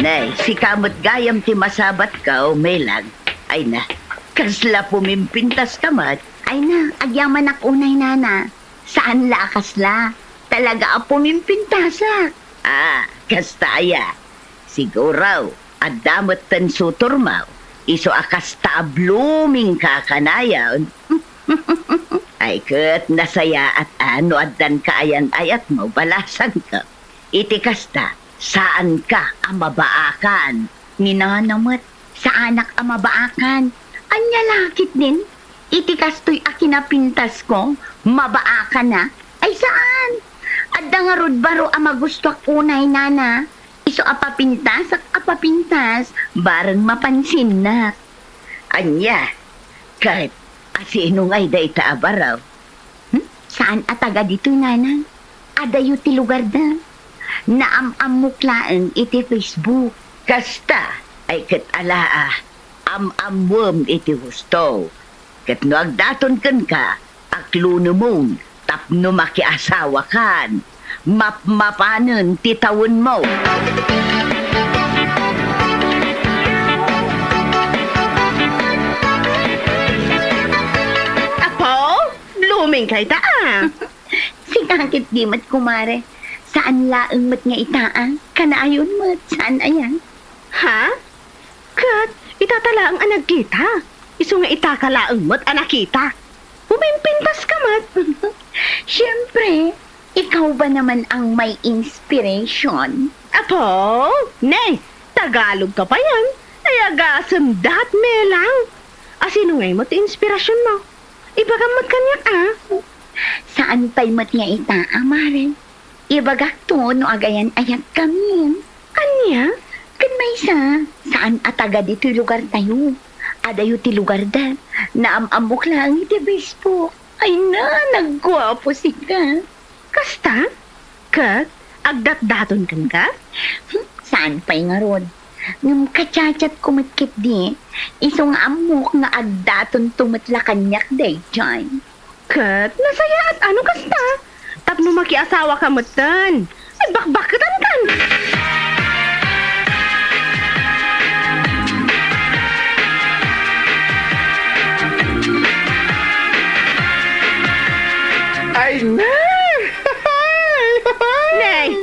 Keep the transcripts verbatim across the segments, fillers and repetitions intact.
Nay, sika met gayam ti masabatko, Melang. Ay na, kasla pumimpintaska met. Ay na, agyamanak unay, nana. Saan la a kasla. Talaga a pumimpintasak. Ah, kasta aya. Siguro, adda metten sutormo. Isu a kasta a bloomingka kanayon. Ay, ket nasayaat a no addan kaayan-ayatmo, balasangko. Iti kasta, saanka a mabaakan. Ni nana met, saanak a mabaakan. Ania la ketdin? Iti kastoy a kinapintasko, mabaakan a? Ay, saan. Adda ngarud baro a magustuak unay, nana. Isu a papintasak a papintas, bareng mapansinnak. Ania? Ket asino ngay dayta a baro? Hmm? Saan a taga ditoy, nana? Adayo ti lugarda. Naam-ammok laeng iti Facebook. Kasta, ay ket ala a, am-ammoem iti husto. Ket no agdaton kenka, aklunemon tapno makiasawakan. Mapmapanen ti tawenmo. Apo, bloomingka ita a. Sika ketdi met, kumare. Saan laeng met nga ita a. Kanayon met, saan aya? Ha? Ket itata laeng a nagkita. Isu nga itaka laeng met a nakita. Pumimpintaska met. Siempre, ikaw ba naman ang may inspiration? Apo, ne, Tagalogka payen. Ay, agasem dat, Melang. Asino ngay met ti inspirasionmo? Ibagam met kaniak a. Saan pay met nga ita a, mare? Ibagakto no agayan-ayatkami. Ania? Ken maysa, saan a taga ditoy lugartayo. Adayo ti lugarda. Naam-ammok laeng iti Facebook. Ay na, nagguapo sika. Kasta? Ket agdatdaton kenka? Hmm, saan pay ngarud? Ngem kachatchatko met ketdi. Isu nga ammok nga agdatonto met la kaniak daydiay. Ket nasayaat a no kasta. Tapno makiasawaka metten. Ay, bakbakketankan. Ay na! Nay,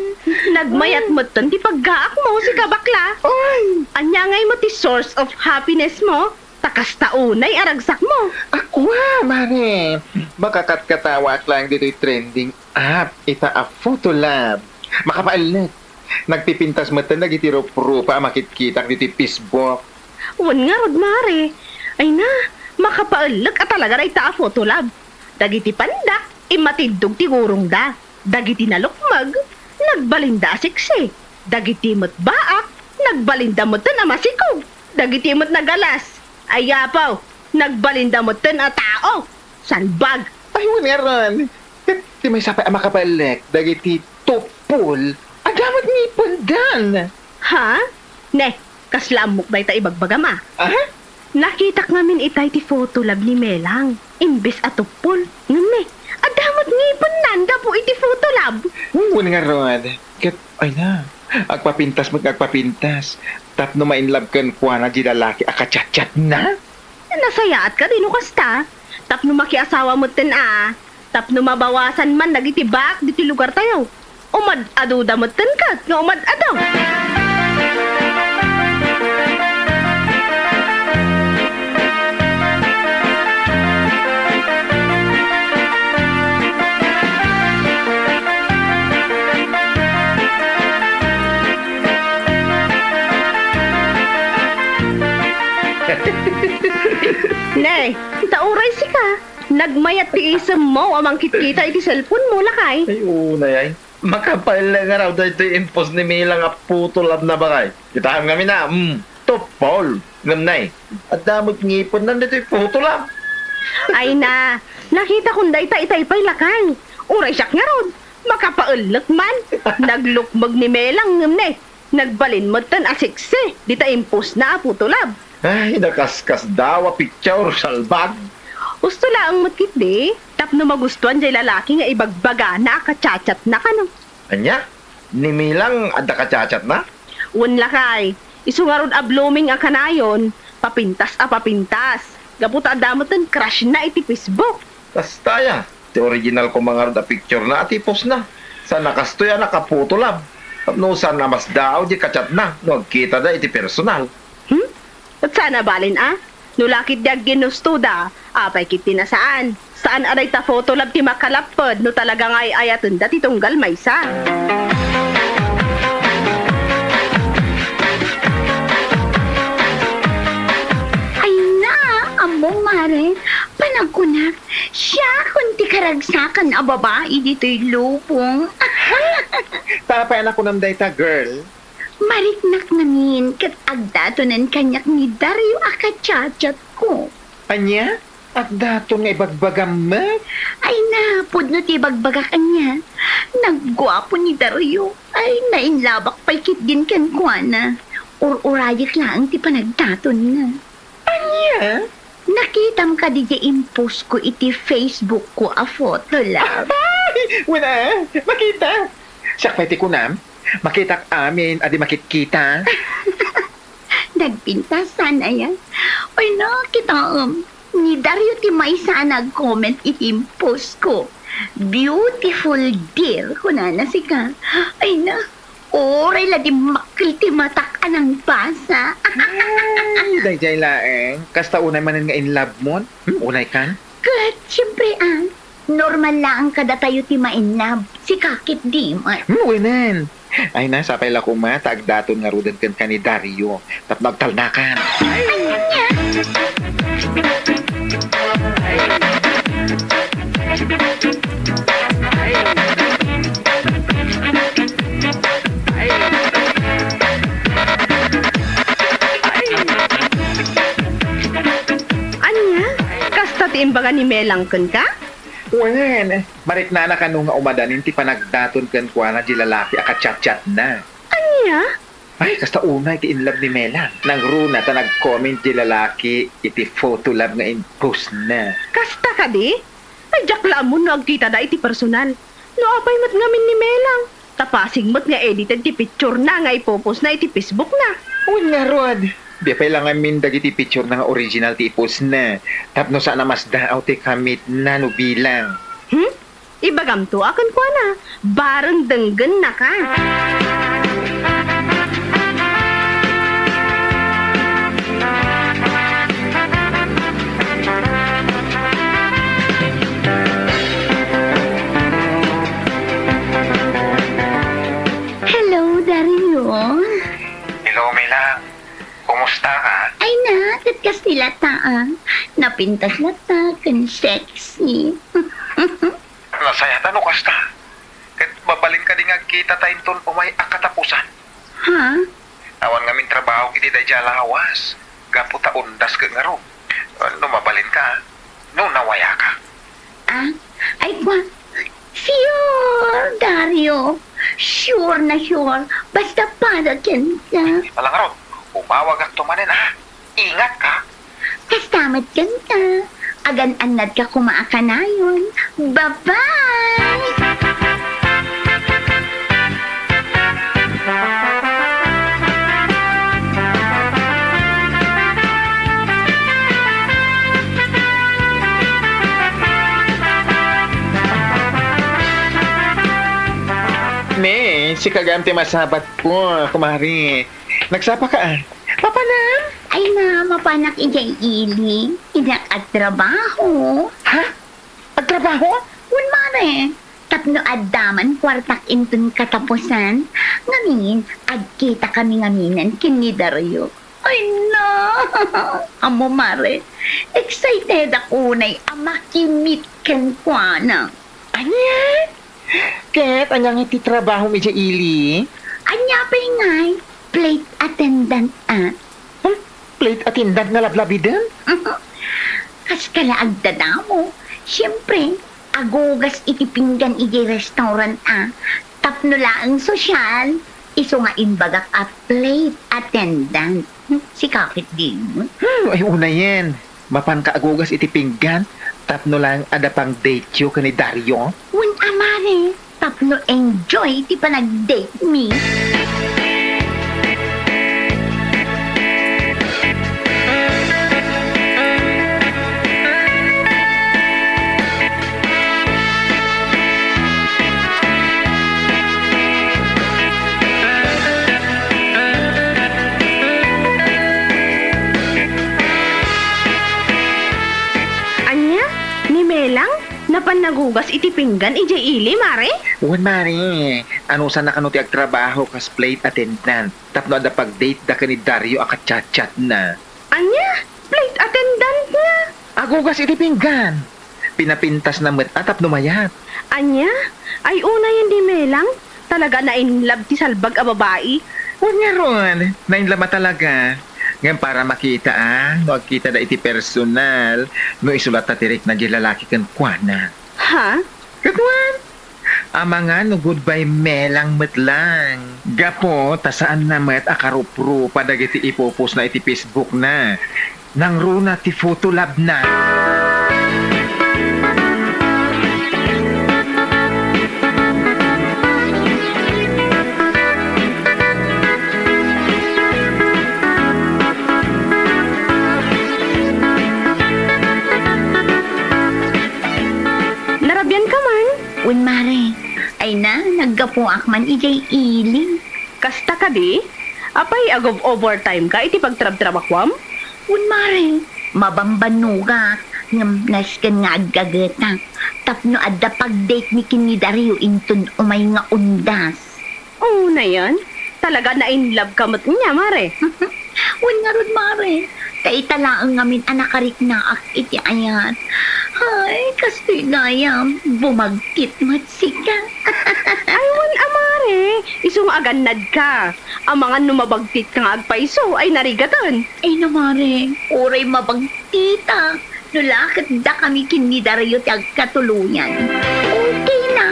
nagmayat metten ti paggaakmo, sika bakla. Oy! Ania ngay met ti source of happinessmo? Ta kasta unay a ragsakmo. Akua, mare! Makakatkatawaak laeng ditoy trending app, ita a Photo Lab. Makapaellek. Nagpipintas metten dagiti ruprupa a makitkitak ditoy Facebook. Wen ngarud, mare. Ay na, makapaellek a talaga dayta a Photo Lab. Dagiti pandak, immatiddog ti gurongda. Dagiti nalukmeg, nagbalinda a seksi. Dagiti met baak, nagbalinda metten a masikog. Dagiti met nagalas, ay apo, nagbalinda metten a tao. Salbag! Ay, wen ngarud. Ket ti maysa pay a makapaellek dagiti tuppol, adda met ngipendan. Ha? Ne, kasla ammok dayta ibagbagam a. Ah? Nakitak ngamin itay ti Photo Lab ni Melang, imbes a tuppol. Ngem ne, adda met ngipendan gapu iti Photo Lab. Wen ngarud. Ket, ay na, agpapintas met nga agpapintas. Tapno ma-in love kenkuana di lalaki a kachatchatna? Nasayaat kadi no kasta? Tapno makiasawa metten a, tapno mabawasan man dagiti baak ditoy lugartayo. Umad-aduda metten ket nga umad-adu. Ne, ta uray sika, nagmayat ti isemmo a mangkitkita iti cellphone-mo, lakay. Ay, unay, ay. Makapaellek ngarud daytoy impos ni Mila nga Photo Lab na, bakay. Kitaem ngamin a, mm, tuppol. Ngem ne, adda met ngipendan daytoy Photo Lab. Ay na, nakitakon dayta itay pay, lakay. Uray siak ngarud, makapaellek man. Naglukmeg ni Melang ngem ne, nagbalin metten a seksi dita impos-na a Photo Lab. Ay, nakaskasdaaw a picture, salbag. Husto laeng met ketdi, tapno magustuan jay lalaki nga ibagbagana a kachatchatna kano. Ania? Ni Milang adda kachatchatna? Wen lakay, isu ngarud a blooming a kanayon, papintas a papintas. Gapu ta adda metten crush na iti Facebook. Kasta aya, ti original koma ngarud a picture na a ti post na. Saan a kastoy a naka-photo lab. Tapno saan a masdaaw di ka-chat na no agkitada iti personal. Hmm? Ket saan a balin a? No la ketdi agginustoda, apay ketdi a saan? Saan a dayta photo lab ti makalapped no talaga nga ay-ayatenda ti tunggal maysa. Ay na, ammo, mare, panagkunak, siakon ti karagsakan a babai ditoy lubong. Ta apay a nakunam dayta, girl? Mariknak ngamin ket agdatonen kaniak ni Dario a kachatchatko. Ania? Agdaton nga ibagbagam met? Ay na, pudno ti ibagbagak ania. Nagguapo ni Dario. Ay, nainlabak pay ketdin kenkuana. Ur-urayek laeng ti panagdatonna. Ania? Nakitam kadi diay impost ko iti Facebook ko a photo lab? Ay, wen a, makita. Siak pay ti kunam, makitak amin a di makitkita. Nagpintas saan aya? Ay, nakitaem. Ni Dario ti maysa a nag-comment iti impost ko. "Beautiful, dear," kunana sika. Ay na, uray la dimmakkel ti matak a nangbasa. Ay, daydiay laeng. Kasta unay manen nga in love mon? Hmm, unay kan? Ket, siyempre, ah, normal laeng kadatayo ti ma-in love. Sika ketdi met. Hmm, wenen. Ay na, sapay la koma ta agdaton ngaruden kenka ni Dario tapno agtalnakan. Ania? Ania? Kasta ti imbaga ni Melang kenka? Wen, mariknana kano nga umadanin ti panagdaton kenkuana di lalaki a kachatchatna. Ania? Ay, kasta unay ti in love ni Melang. Nangruna ta nag-comment di lalaki iti photo lab nga in-postna. Kasta kadi? Ay, diak la ammon no agkitada iti personal. No apay met ngamin ni Melang? Ta pasig met nga edited ti picture na nga ipopost na iti Facebook na. Wen ngarud, di pay la ngamin dagiti picture na nga original ti ipost na, tapno saan a masdaaw ti kamitna no bilang. Hmm? Ibagamto a kenkuana, bareng denggennaka. Hello, Dario. Hello, Melang. Kumusta ka? Ay na, ket kasta latta, ah. Napintas latta ken sexy. Nasayat a no kasta. Ket mabalin kadi nga agkitata inton umay a katapusan? Ha? Awan ngamin trabaho iti daydiay a lawas. Gapu ta undas ket ngarud. No mabalinka, no nawayaka. Ah? Ay, kwa? Sure, Dario. Sure na sure. Basta para kenka. Ala ngarud, umawagakto manen, ha? Ingatka. Kasta met kenka. Agan-annatka koma a kanayon. Bye-bye! Ne, sika gayam ti masabat ko, kumare. Nagsapaka, ah. Mapanan? Ay na, mapanak idiay ili. Innak agtrabaho. Ha? Agtrabaho? Wen, mare. Tapno adda man kuartak inton katapusan, ngamin, agkitakami ngaminen ken ni Dario. Ay na! Ammo, mare, excited ako unay a makimit kenkuana. Ania? Ket ania nga ti trabahom idiay ili? Ania pay ngay? Flight attendant, ah. Hmm? Flight attendant nga lablabiden? Kas kala agdadamo. Siyempre, agugas iti pinggan idiay restaurant, ah. Tapno laeng sosyal, isu nga imbagak a flight attendant. Hmm, sika ketdi. Hmm, ay, unayen. Mapanka agugas iti pinggan tapno laeng adda pang-date-yo ken ni Dario? Wen a, mare, tapno enjoy ti panag-date mi. Ugas iti pinggan idiay ili, mare? Wen, mare. Anusana kano ti agtrabaho kas flight attendant tapno adda pag-date da ken ni Dario a kachatchatna. Ania? Flight attendant nga? Agugas iti pinggan. Pinapintasna met a tapno mayat. Ania? Ay, unayen ni Melang? Talaga na in love ti salbag a babai? Wen ngarud, na in love a talaga. Ngem para makita a, no agkitada iti personal, no isulatta ti rikna diay lalaki kenkuana. Ha? Ket wen, amangan no goodbye Melang met lang. Gapu ta saanna met a karuprupa dagiti ipupostna iti Facebookna. Nangruna ti Photolabna. Narabian ka man? Wen, mare. Ay na, naggapuak man idiay ili. Kasta kadi? Apay, agov-overtime ka iti pagtrabtrabahuam? Wen, mare. Mabambannogak, ngem nasken nga aggagetak tapno adda pag-date mi ken ni Dario inton umay nga undas. Unayen, talaga na in love ka met nia, mare. Wen ngarud, mare. Ta ita laeng ngamin a nakariknaak iti ayat. Hay, kastoy gayam, bumagtit met sika. Ay, wen a, mare. Isu nga agannad ka. Amangan no mabagtit ka nga agpayso, ay narigaten. Ay na, mare. Uray mabagtitak. No la ket dakami ken ni Dario ti agkatuloyan. Okay na.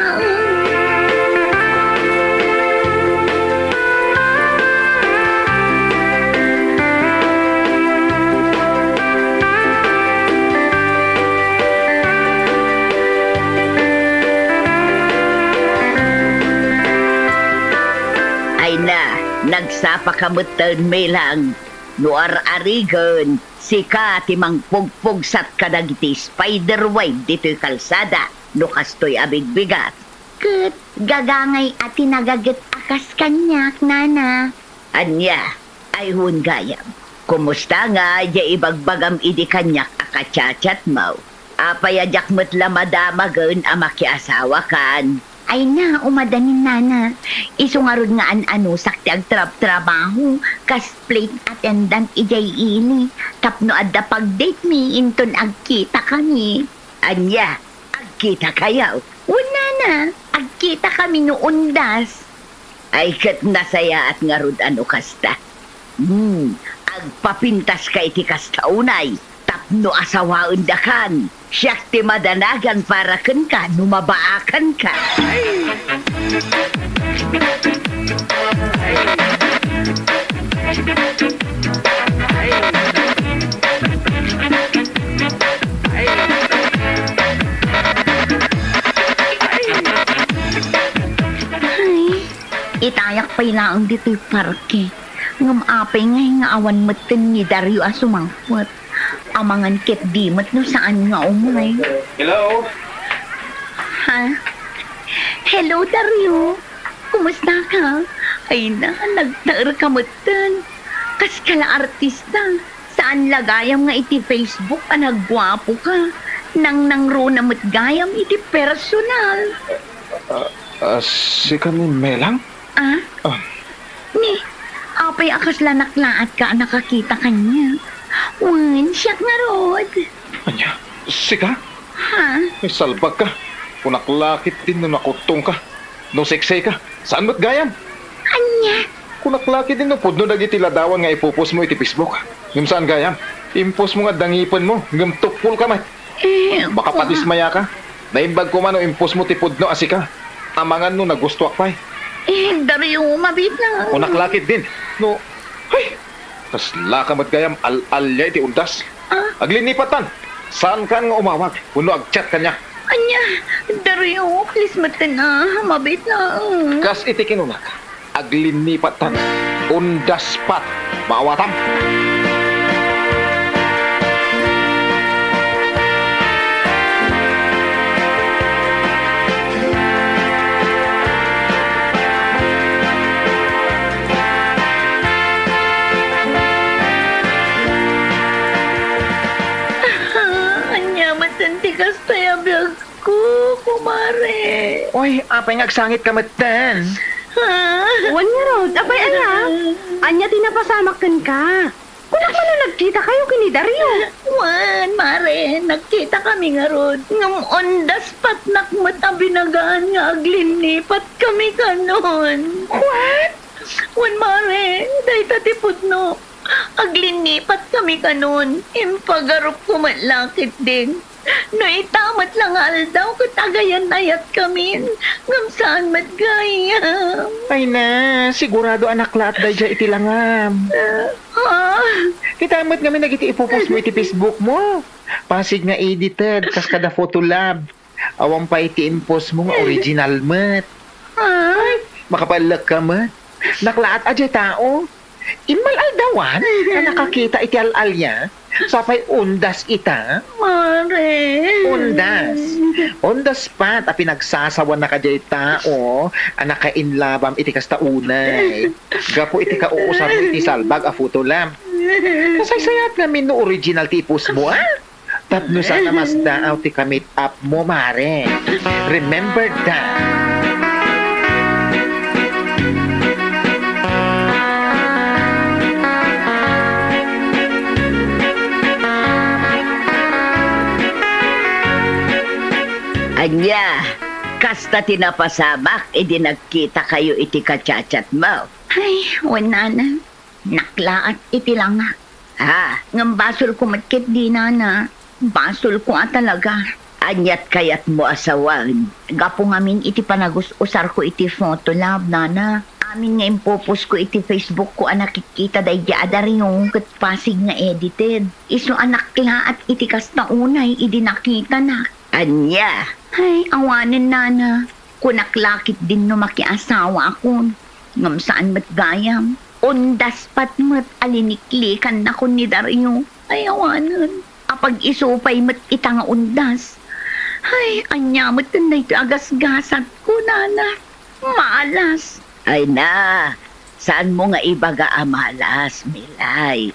Ay na, nagsapa ka metten, Melang. No ar-arigen, sika ti mangpugpugsat kadagiti spider web ditoy kalsada no kastoy a bigbigat. Ket gagangay a ti nagaget a kas kaniak, nana. Ania? Ay wen gayam. Kumusta nga diay ibagbagam idi kaniak a kachatchatmo? Apay a diak met la madamagen a makiasawakan? Ay na, umadanin, nana. Isu ngarud nga an-anusak ti agtrabtrabaho kas flight attendant idiay ili tapno adda pag-date mi inton agkitakami. Ania, agkitakayo? Wen, nana, agkitakami no undas. Ay, ket nasayaat ngarud a no kasta. Hmm, agpapintaska iti kasta unay tapno asawaendakan. Siak ti madanagan para kenka no mabaakanka. Ay, itayak pay laeng ditoy parke. Ngem apay ngay nga awan metten ni Dario a sumangpet? Amangan ketdi met no saan nga umay. Hello? Ha? Hello, Dario. Kumusta ka? Ay na, nagtaer ka metten. Kas ka la artista. Saan la gayam nga iti Facebook a nagguapo ka. Nangnangruna met gayam iti personal. Ah, ah, sika ni Melang? Ah? Ah. Ni, apay a kasla naklaat ka a nakakita kaniak? Wen, siak ngarud. Ania? Sika? Ha? Ay, salbag ka. Kunak la ketdin no nakuttong ka. No sexy ka. Saan met gayam? Ania? Kunak la ketdin no pudno dagiti ladawan nga ipupostmo iti Facebook. Ngem saan gayam? Impostmo nga adda ngipenmo, ngem tukpol ka met. Eh, baka wa- padismaya ka. Naimbag koma no impostmo ti pudno a sika. Amangan no nagustuak pay. Eh, Dario, mabiit lang. Kunak la ketdin. No, ay, kasla ka met gayam al-alia iti undas. Ah? Aglinipattan. Saankan nga umawag wenno agchat kaniak. Ania, Dario, please metten a. Mabiit lang. Kas iti kinunak. Aglinipattan. Undas pat. Maawatam. Ania met ti kasta a biag- Ko, ko Mare. Oy, apay nga agsangitka metten? Ha? Wen ngarud, apay aya? Ania ti napasamak kenka? Kunak man no nagkitakayo ken ni Dario. Wen, mare, nagkitakami ngarud. Ngem undaspatnak met a binagaan nga aglinnipatmi kanon. What? Wen, mare, dayta ti pudno. Aglinnipatmi kanon. Impagarupko met la ketdin. No ita met la nga aldaw ket agayan-ayatkamin, ngem saan met gayam. Ay na, sigurado a naklaat daydiay iti langam. Ah, ha? Kita met ngamin dagiti ipupostmo iti Facebookmo. Pasig nga edited, kas kada Photo Lab. Awan pay ti impostmo nga original met. Ah? Ay, makapaellekka met. Naklaat a diay tao. Immal-aldawan a nakakita iti al-alia, sapay undas ita. Mare. Undas. Undaspatmo a pinagsasawanka diay tao a nakainlabam iti kasta unay. Gapu iti kauusarmo iti salbag a Photo Lab. Nasaysayaat ngamin no original ti ipostmo, a? Tapno saan a masdaaw ti ka-meet up mo, mare. Remember that. Ania, kasta ti napasamak idi nagkitakayo iti ka-chat-chatmo? Ay, wen, nana. Naklaat iti langak. Ha? Ngem basolko met ketdi, nana. Basolko a talaga. Aniat kayatmo a sawen? Gapu ngamin iti panagus-usarko iti Photo Lab, nana. Amin nga impopostko iti Facebookko a nakikita daydiay a Dario ket pasig nga edited. Isu a naklaat iti kasta unay idi nakitanak. Ania? Ay, awanen, nana. Kunak la ketdin no makiasawaakon. Ngem saan met gayam. Undaspatmo met a liniklikannakon ni Dario. Ay, awanen. Apag-isu pay met ita nga undas. Ay, ania met daytoy a gasgasatko, nana. Malas. Ay na, saanmo nga ibaga a malas, Milay.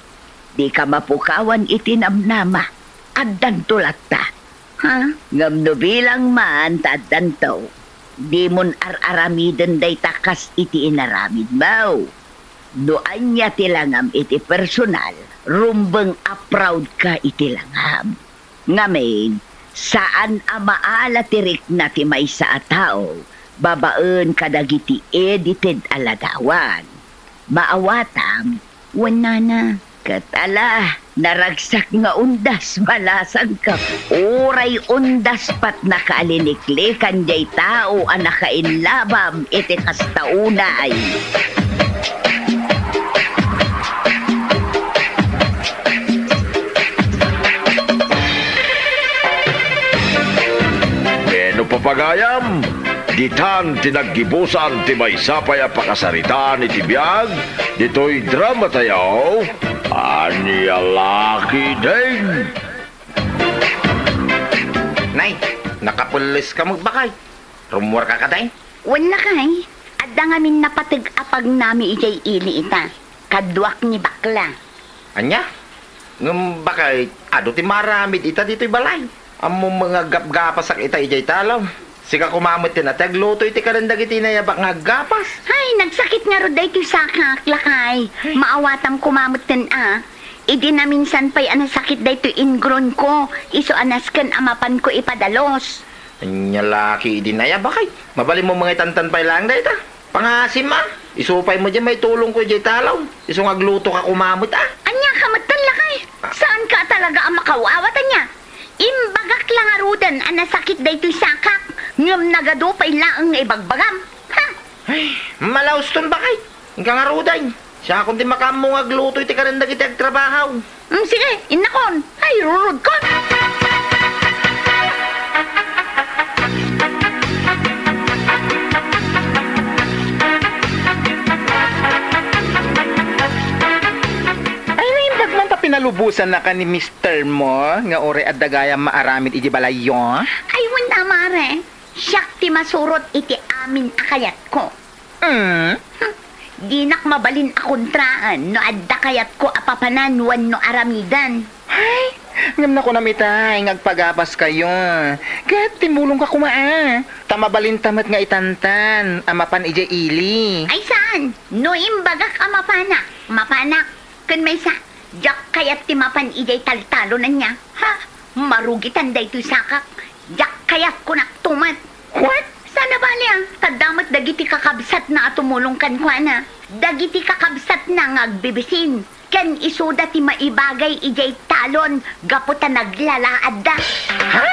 Dika mapukawan iti namnama. Addanto latta. Ha? Ngem no bilang man ta addanto, dimon ar-aramiden dayta kas iti inaramidmo. No ania ti langam iti personal, rumbeng a proud ka iti langam. Ngamin, saan a maala ti rikna ti maysa a tao babaen kadagiti edited a ladawan. Maawatam, wen nana. Ket ala, naragsak nga undas, malasangka. Uray undaspatnaka a liniklikan diay tao a nakainlabam iti kasta unay. Wen no papagayam, ditan ti naggibusan ti maysa pay a pakasaritaan iti biag ditoy dramatayo, Ania la ketdin. Nay, nakapelleska met, bakay. Rummuarka kadi? Wen, lakay, adda ngamin napateg a pagnami idiay ili ita. Kaduak ni bakla. Ania? Ngem bakay, adu ti maaramid ita ditoy balay? Ammom nga aggapgapasak ita idiay talaw. Sika koma met ti agluto iti kanan dagiti inayabak nga aggapas. Ay, nagsakit ngarud daytoy sakak, lakay. Ay. Maawatam koma metten a. Idi naminsan pay a nasakit daytoy ingrunko, isu a nasken a mapanko ipadalus. Ania la ketdin aya, bakay? Mabalinmo nga itantan pay laeng dayta. Pangasim a. Isu pay met diay maitulongko idiay talaw. Isu nga aglutoka koma met a. Ania ka metten, lakay? Saanka a talaga a makaw-awat ania? Imbagak la ngaruden a nasakit daytoy sakak, ngem nagadu pay laeng nga ibagbagam. Ha? Ay, malauston, bakay. Inka ngaruden. Siakon ti makaammo nga agluto iti kanan dagiti agtrabaho. Mm, sige, innakon. Ay, rurudkon. Ay, naimbag man ta pinalubosannaka ni mister mo nga uray adda gayam maaramid iti balayyo? Ay, wen a, mare. Siak ti masurot iti amin a kayatko. Mm? Hmm, dinak mabalin a kontraen no adda kayatko a papanan wenno aramiden. Ay, Ngem nakunam itay nga agpagapaskayo, ket timmulongka koma, a, ta mabalinta met nga itantan a mapan idiay ili. Ay saan? No imbagak a mapanak, mapanak. Ken maysa, diak kayat ti mapan idiay taltalon ania. Ha? Marugitan daytoy sakak. Diak kayat, kunak to met. What? Sana bali, a, ta adda met dagiti kakabsatna a tumulong kenkuana. Dagiti kakabsatna nga agbibisin. Ken isuda ti maibagay idiay talon gapu ta naglalaadda. Ha?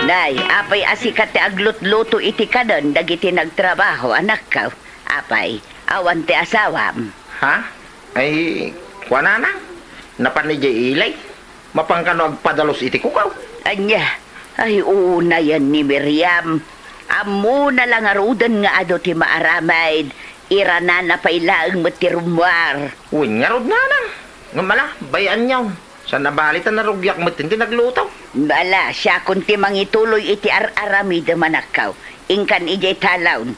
Nay, apay a sika ti aglutluto iti kanen dagiti nagtrabaho, anakko? Apay, awan ti asawam? Ha? Ay, kuanana? Napan idiay ili? Mapan kano agpadalus iti kukaw? Ania? Ay, unayen ni Miriam. Ammona la ngaruden nga adu ti maaramid. Iranana pay laeng met ti rummuar. Wen ngarud, nanang. Ngem ala, bay-anyon. Sana bali ta narugiak met ti nagluto. Ala, siakon ti mangituloy iti ar-aramidem, anakko. Inkan idiay talon.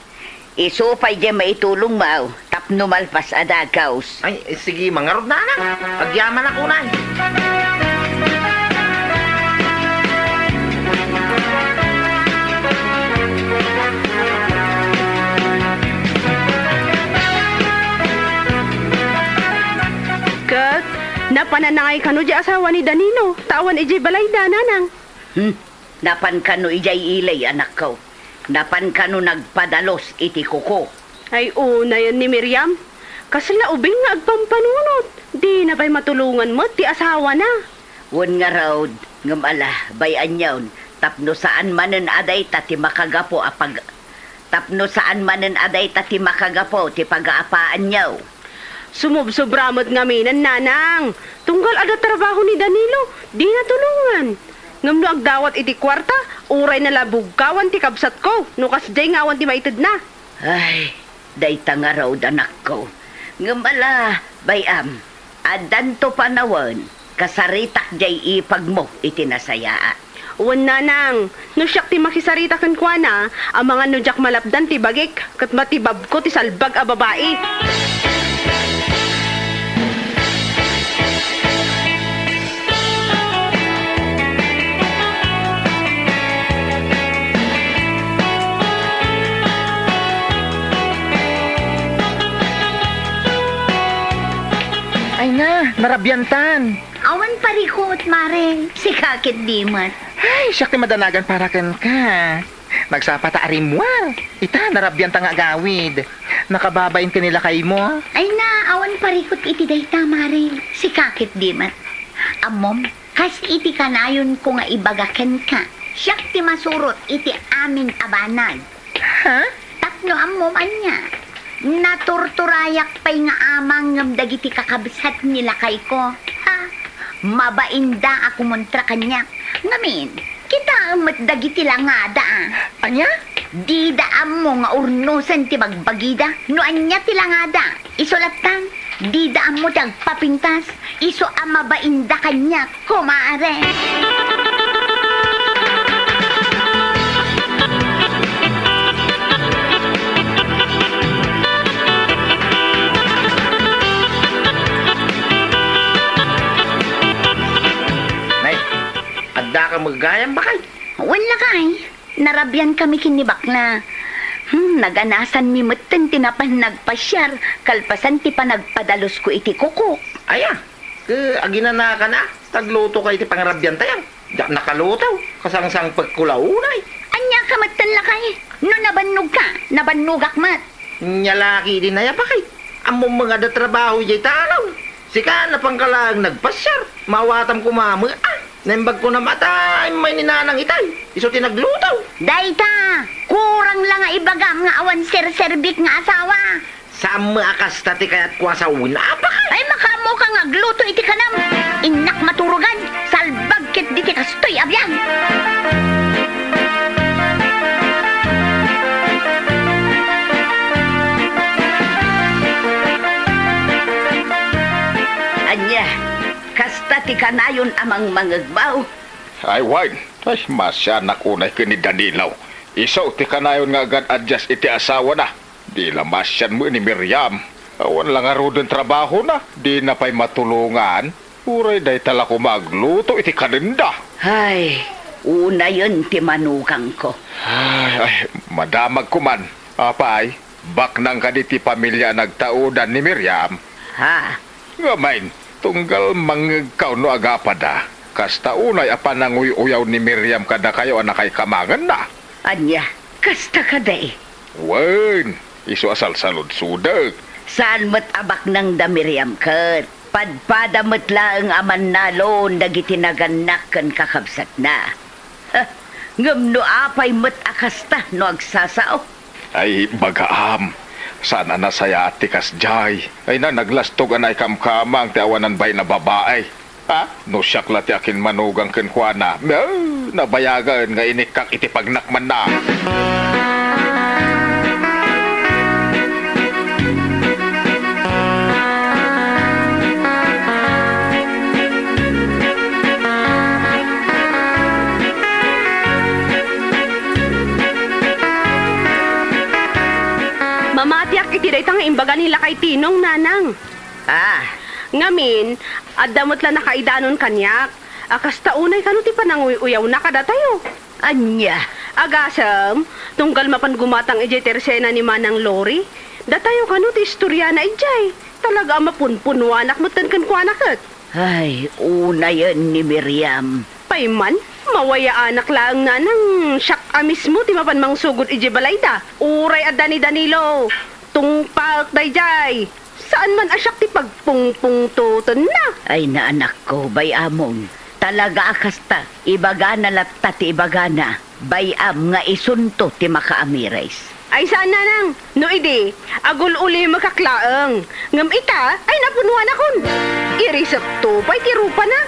Isu pay diay maitulongmo tapno malpas a dagus. Ay, sige, mangarud, nanang. Agyamanak unay. Ket, napananangay kano diay asawa ni Danilo, ta awan idiay balayda, nanang. Hmm, napan kano idiay ili, anakko? Napan kano nagpadalus iti kuko? Ay, unayen ni Miriam. Kasla ubing nga agpampanunot. Dina pay matulongan met ti asawana. Wen ngarud, ngem ala, bay-anyon, tapno saan manen a dayta ti makagapu a pag-, tapno saan manen a dayta ti makagapu ti pagaapaanyo. Sumubsobra met ngamin, nanang. Tunggal adda trabaho ni Danilo, dina tulongan. Ngem no agdawat iti kuarta, uray nalabugkawan ti kabsatko, no kasdiay nga awan ti maitedna. Ay, dayta ngarud, anakko. Ngem ala, bay-am, addanto panawen, kasaritak diay ipagmo iti nasayaat. Wen, nanang, no siak ti makisarita kenkuana, amangan no diak malapdan ti bagik, ket matibabko ti salbag a babai. Ay na, narabiantan. Awan parikut, Mare. Sika ket di met. Ay, siak ti madanagan para kenka. Nagsapa ta arimmuar. Ita, narabianta nga agawid. Nakababain ken ni lakaymo. Ay na, awan parikut iti dayta, Mare. Sika ket di met. Ammom, kas iti kanayonko nga ibaga kenka, siak ti masurot iti amin a banag. Ha? Tapno ammom ania, naturturayak pay nga amang ngem dagiti kakabsat ni lakayko. Ha? Mabainda a kumontra kaniak. Ngamin, kitaem met dagiti langada, a. Ania? Dida ammo nga urnosen ti bagbagida. No ania ti langada, isu latta, dida ammo ti agpapintas. Isu a mabainda kaniak, kumare. Nay, addaka met gayam, bakay? Wen lakay. Narabian kami ken ni bakla. Hmm, naganasanmi metten ti napan nagpasiar kalpasan ti panagpadalusko iti kukok. Aya, ket aginanakan a, taglutoka iti pangarabiantayo. Diak nakaluto, kasangsangpekko la unay. Ania ka metten lakay? No nabannogka, nabannogak met. Nia la ketdin aya, bakay? Ammom nga adda trabaho idiay talon. Sika, napanka laeng nagpasiar. Maawatam koma met, a. Naimbagko a mata, immay ni nanang itay. Isu ti nagluto. Dayta, kurang la nga ibagam nga awan serserbik nga asawa. Saan met a kasta ti kayatko a sawen, a, bakay? Ay, makaammoka nga agluto iti kanam. Innak maturogan, salbag ketdi ti kastoy a biag. Ania, kasta ti kanayon a mangmangegmo? Ay, wen. Ay, masianak unay ken ni Danilo. Isu ti kanayon nga agad-adyas iti asawana. Di la maasian met ni Miriam. Awan la ngaruden trabahona. Dina pay matulongan. Uray dayta la koma agluto iti kanenda. Ay, unayen ti manugangko. Ay, ay, madamagko man. Apay, baknang kadi ti pamilia a nagtaudan ni Miriam? Ha? Ngamin, tunggal mangngegkaw no agapada, kasta unay a pananguy-uyaw ni Miriam kadakayo a nakaikamangenna. Ania, kasta kadi? Wen, isu a salsaludsodek. Saan met a baknang da Miriam ket? Padpada met laeng a mannalon dagiti nagannak ken kakabsatna. Ha, ngem no apay met a kasta no agsasao? Ay, bagaam. Saan a nasayaat ti kasdiay. Ay na, naglastog a naikamkamang ti awanan bain a babai. Ha? No siak la ti akinmanugang kenkuana, eh, nabayagen nga inikkak iti pagnakmanna. Mamatiak iti dayta nga imbaga ni Lakay Tinong, nanang. Ah. Ngamin, adda met la nakaidanon kaniak. A kasta unay kano ti pananguy-uyawna kadatayo? Ania? Agasem, tunggal mapan gumatang idiay tersena ni Manang Lori, datayo kano ti istoriana idiay. Talaga a mapunpunuanak metten kenkuana ket. Ay, unayen ni Miriam. Pay man, mawayaanak laeng nanang siak a mismo ti mapan mangsugod idiay balayda. Uray adda ni Danilo, tungpaek daydiay. Saan man a siak ti pagpungpungtotenna. Ay, naanakko, bay-amon. Talaga a kasta, ibagana latta ti ibagana. Bay-am nga isunto ti makaamiris. Ay, saan, nanang. No idi, agul-ulimekak laeng. Ngem ita, ay, napunuanakon. Irisekto pay ti rupana.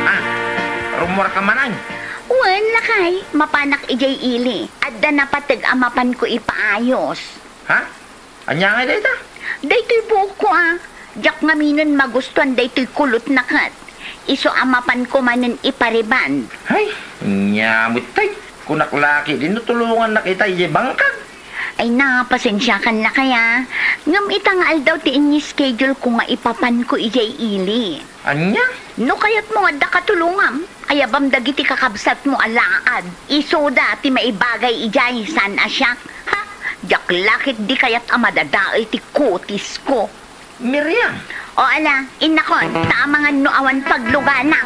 Ah, rummuarka manen? Wen, lakay, mapanak idiay ili. Adda napateg a mapanko ipaayos. Ha? Ania ngay dayta? Daytoy buokko a. Diak ngaminen magustuan daytoy kulotna ket. Isu a mapanko manen ipariband. Ay, ania met tay. Kunak la ketdi no tulongannak ita idiay bangkag. Ay, na, pasensiakan lakay a. Ngem ita nga aldaw ti ini-schedule ko nga ipapanko idiay ili. Ania? No kayatmo nga adda katulongam, ayabam dagiti kakabsatmo a laad. Isuda ti maibagay idiay, saan a siak. Ha? Diak la ketdi kayat a madadael ti kutisko. Miriam! O ala, innakon, ta amangan no awan pagluganak.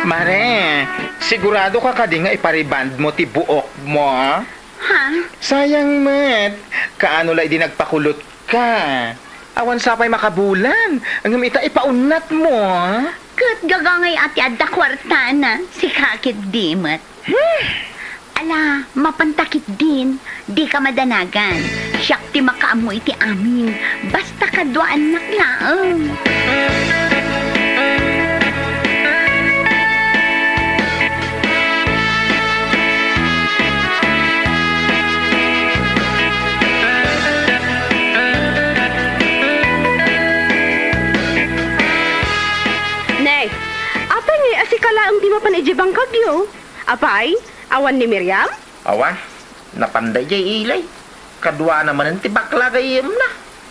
Mare, sigurado ka kadi nga ipariband mo ti buok mo, a? Ha? Sayang met. Kaano la idi nagpakulot ka? Awan sa pay makabulan. Ngem ita ipaunnat mo, a? Ket gagangay a ti adda kuartana, sika ketdi met. Hmm. Ala, mapanta ketdin, dika madanagan. Siak ti makaammo iti amin. Basta kaduaannak laeng. Ne, apay ngay a sika laeng ti mapan idiay bangkagyo? Apay, awan ni Miriam? Awan, napanda idiay ili. Kaduana manen ti bakla gayyemna.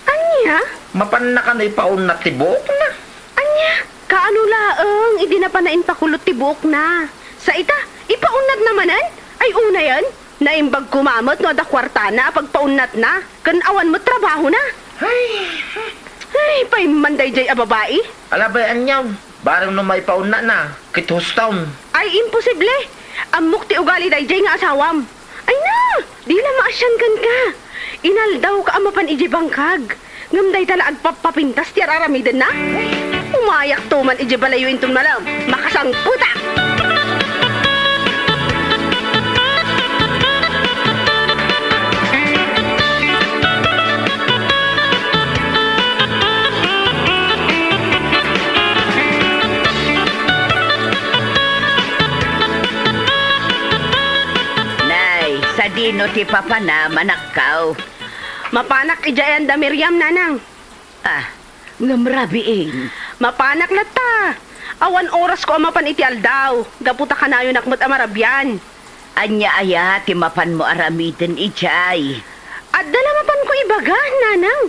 Ania? Mapanna kano ipaunnat ti buokna. Ania? Kaano laeng idi napana impakulot ti buokna? Sa ita, ipaunnatna manen? Ay unayen, naimbag koma met no adda kuartana a pagpaunnatna, ken awan met trabahona. Ay. Ay, paimman daydiay a babai. Ala bay aniaw, bareng no maipaunnatna, ket huston. Ay, imposible! Ammok ti ugali daydiay nga asawam. Ay na! Di la maasian kenka. Inaldawka a mapan idiay bangkag. Ngem dayta la agpappapintas ti ar-aramidenna. Umayakto man idiay balayyo inton malem. Makasangpetak! Sino ti papanam, anakko? Mapanak idiay ayan da Miriam, nanang. Ah, ngem rabiin. Mapanak latta. Awan orasko a mapan iti aldaw, gapu ta kanayonak met a marabian. Ania aya ti mapanmo aramiden idiay? Adda la mapanko ibaga, nanang.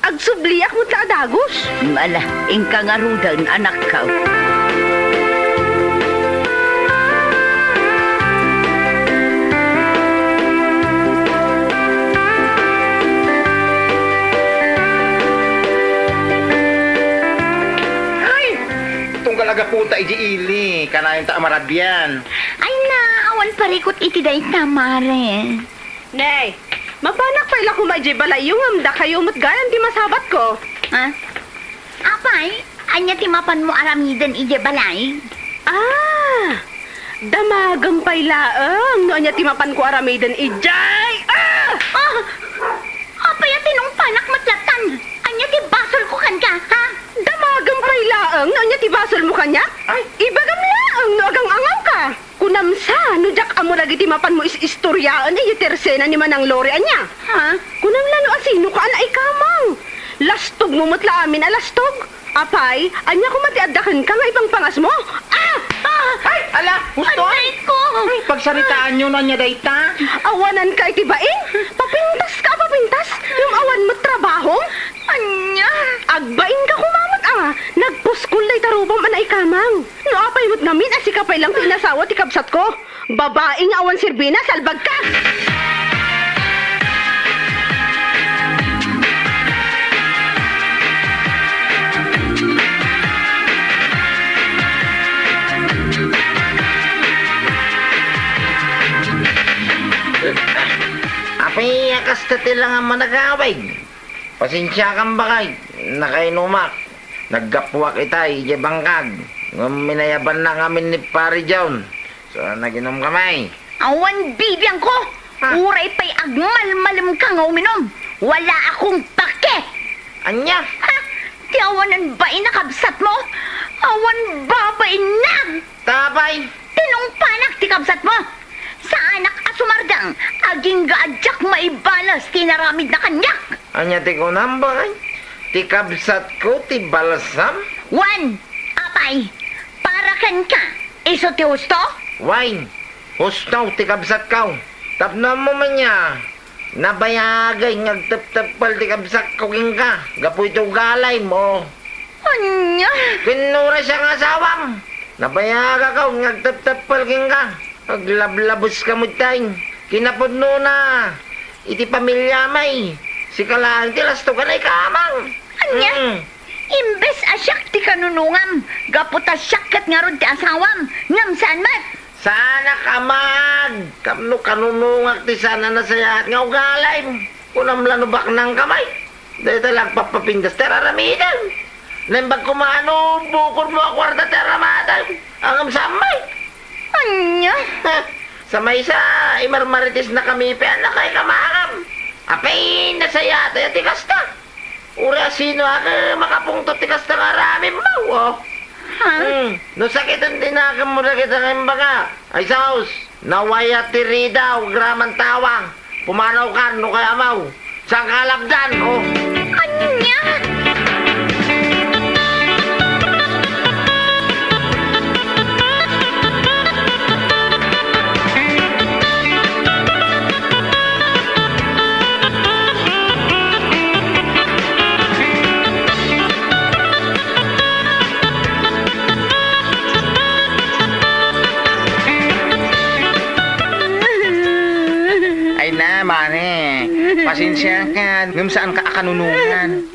Agsubliak met la a dagus. Ala, inka ngaruden, anakko. Ay! Tunggal a gaputa idiay ili, kanayonta a marabian. Ay na, awan parikut iti dayta, mare. Nay, mapanak pay la koma idiay balayyo ngem dakayo met gayam ti masabatko. Ha? Apay, ania ti mapanmo aramiden idiay balay? Ah, damagem pay laeng no ania ti mapanko aramiden idiay. Ah! Ah! Apay a tinungpanak met lattan? Ania ti basolko kenka, ha? Damagem pay laeng no ania ti basolmo kaniak? Ay! Ibagam laeng no agang-angawka. Kunam sa, no diak ammo dagiti mapanmo is-istoriaen idiay tersena ni Manang Lori, ania? Ha? Kunam la no asinoka a naikamang. Lastogmo met la amin a lastog. Apay, ania koma ti adda kenka nga ipangpangasmo? Ah! Ah! Ay, ala, husto, ay! Anay ko! Ay, pagsaritaanyo no ania dayta. Awananka iti bain? Papintaska a papintas, ngem awan met trabahom? Ania? Agbainka koma met a, nagpuskol dayta rupam a naikamang. No apay met ngamin a sika pay lang ti inasawa ti kabsatko? Babai nga awan serbina, salbagka! Apay a kasta ti langan a nagawid? Pasensiakan, bakay, nakainumak. Naggapuak itay idiay bangkag, ngem inayabannak ngamin ni Pari John. So, naginumka met? Awan bibiangko! Ah. Uray pay agmalmalemka nga uminum, wala akong pake! Ania? Ha? Ti awanan bain a kabsatmo? Awan babainna! Apay? Tinungpanak ti kabsatmo! Saanak a sumardeng, agingga a diak maibales ti inaramidna kaniak! Ania ti kunam, bakay? Ti kabsatko ti balsam? Wen, apay, para kenka, isu ti husto? Wen, husto ti kabsatko. Tapno ammo met aya, nabayagay nga agtepteppel ti kabsatko kenka gapu iti ugalim, o. Ania? Ken uray siak nga asawam, nabayagak nga agtepteppel kenka. Aglablabuska met tay. Kinapudnona, iti pamiliam, sika laeng ti lastogan a ikamang. Ania? Mm. Imbes a siak ti kanunongam, gapu ta siak ket ngarud ti asawam, ngem saan met? Saanak a maag tapno kanunongak ti saan a nasayaat nga ugalim. Kunam la no baknangka met. Dayta la agpapapintas ti ar-aramidem. Naimbag koma no bukodmo a kuarta ti ar-aramidem. Ngem saan met? Ania? Ha? Sa maysa, imarmaritisnakami pay a nakaikamangam. Apay, nasayaat aya ti kasta? Uray asino a makapungtot ti kasta nga aramidmo, o? Ha? Hmm, no sakiten ti nakemmo dagita nga imbaga, ay saos, nawaya ti ridaw, agraman tawa. Pumanawkan no kayatmo. Saanka a lapdan, o. Ania? Ay na, mare. Pasensiakan, ngem saanka a kanunongan.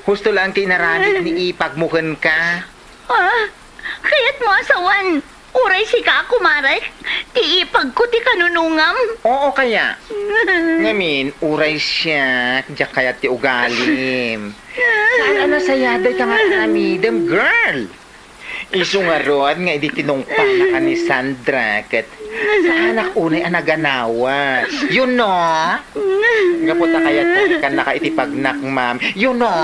Husto laeng ti inaramid ni ipagmo kenka. Ah, kayatmo a sawen, uray sika a kumarek, ti ipagko ti kanunongam? Oo kaya. Ngamin, uray siak, diak kayat ti ugalim. Saan a nasayaat dayta nga aramidem, girl? Isu ngarud nga idi tinungpanak a ni Sandra ket saanak unay a naganawa. You know? Gapu ta kayat ko kannaka iti pagnakmam. You know?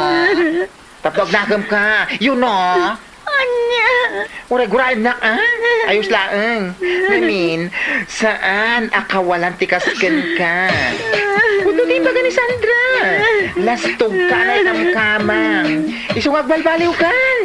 Tapno agnakemka. You know? Ania? Uray guraem na, ah? Ayos laeng. Ngamin, saan a kawalan ti kas kenka? Hudo ti ibaga ni Sandra. Lastog ka na ikamkamang. Isu nga agbalbaliwkan.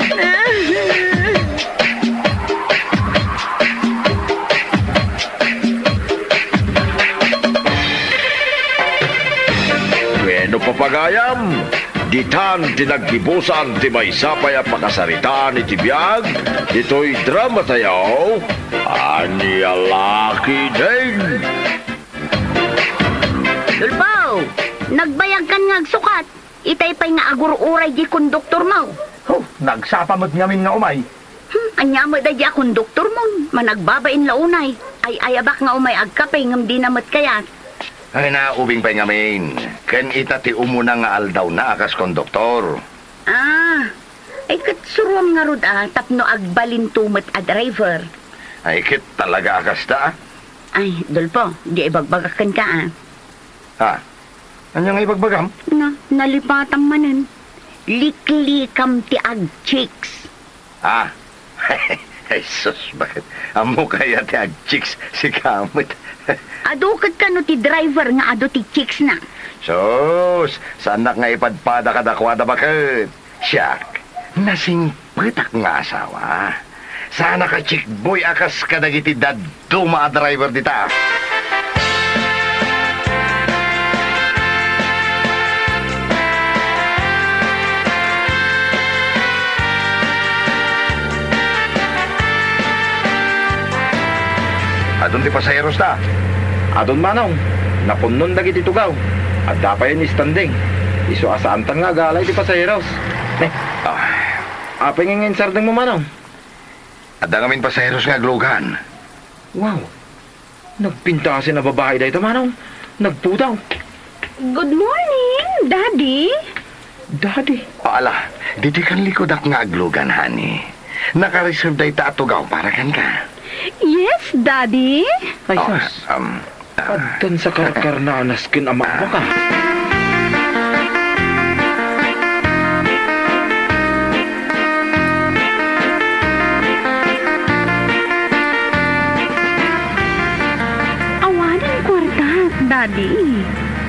Bueno, papagayam, ditan ti naggibusan ti maysa pay a pakasaritaan iti biag ditoy drama tayo, Ania Lakiding. Tulpo, nagbayagkan nga agsukat. Itay pay nga agur-uray di konduktormo. Huh, nagsapa met ngamin nga umay. Hmm, ania met daydi a konduktormon? Managbabain la unay. Ay-ayabak nga umay agkape ngem dina met kayat. Ay, naubing pay ngamin. Ken ita ti umuna nga aldawna a kas konduktor. Ah, ay ket suroam ngarud a tapno agbalinto met a driver. Ay, ket talaga a kasta, ah? Ay, Dolpo, di ibagbagak kenka, ah. Ha? Ania nga ibagbagam? Na, nalipatam manen. Liklikam ti agchicks. Ah. Ay, sus, bakit? Ammo kaya ti agchicks, sika met. Adu ket kano ti driver nga adu ti chicks na? Sus, saannak nga ipadpada kadakuada, baket. Siak, nasingpetak nga asawa. Saanak a chick boy a kas kadagiti dadduma a driver dita. Adun ti pasaheros ta. Adun, manong. Napunnon dagiti tugaw. Adda pay ni standing. Isu a saantan nga agala iti pasaheros. Ne. Ah. Apay nga insardengmo, manong? Adda ngamin pasaheros nga aglugan. Wow. Nagpintasen a babai dayta, manong. Nagpudaw. Good morning, Daddy. Daddy? O, ala, ditoy kan likudak nga aglugan, honey. Naka-reserve dayta a tugaw para kenka. Yes, Daddy. Ay, oh, sus. Um, Addan sa karkarnaanas ken a makbaka. Awanen kuarta, Daddy.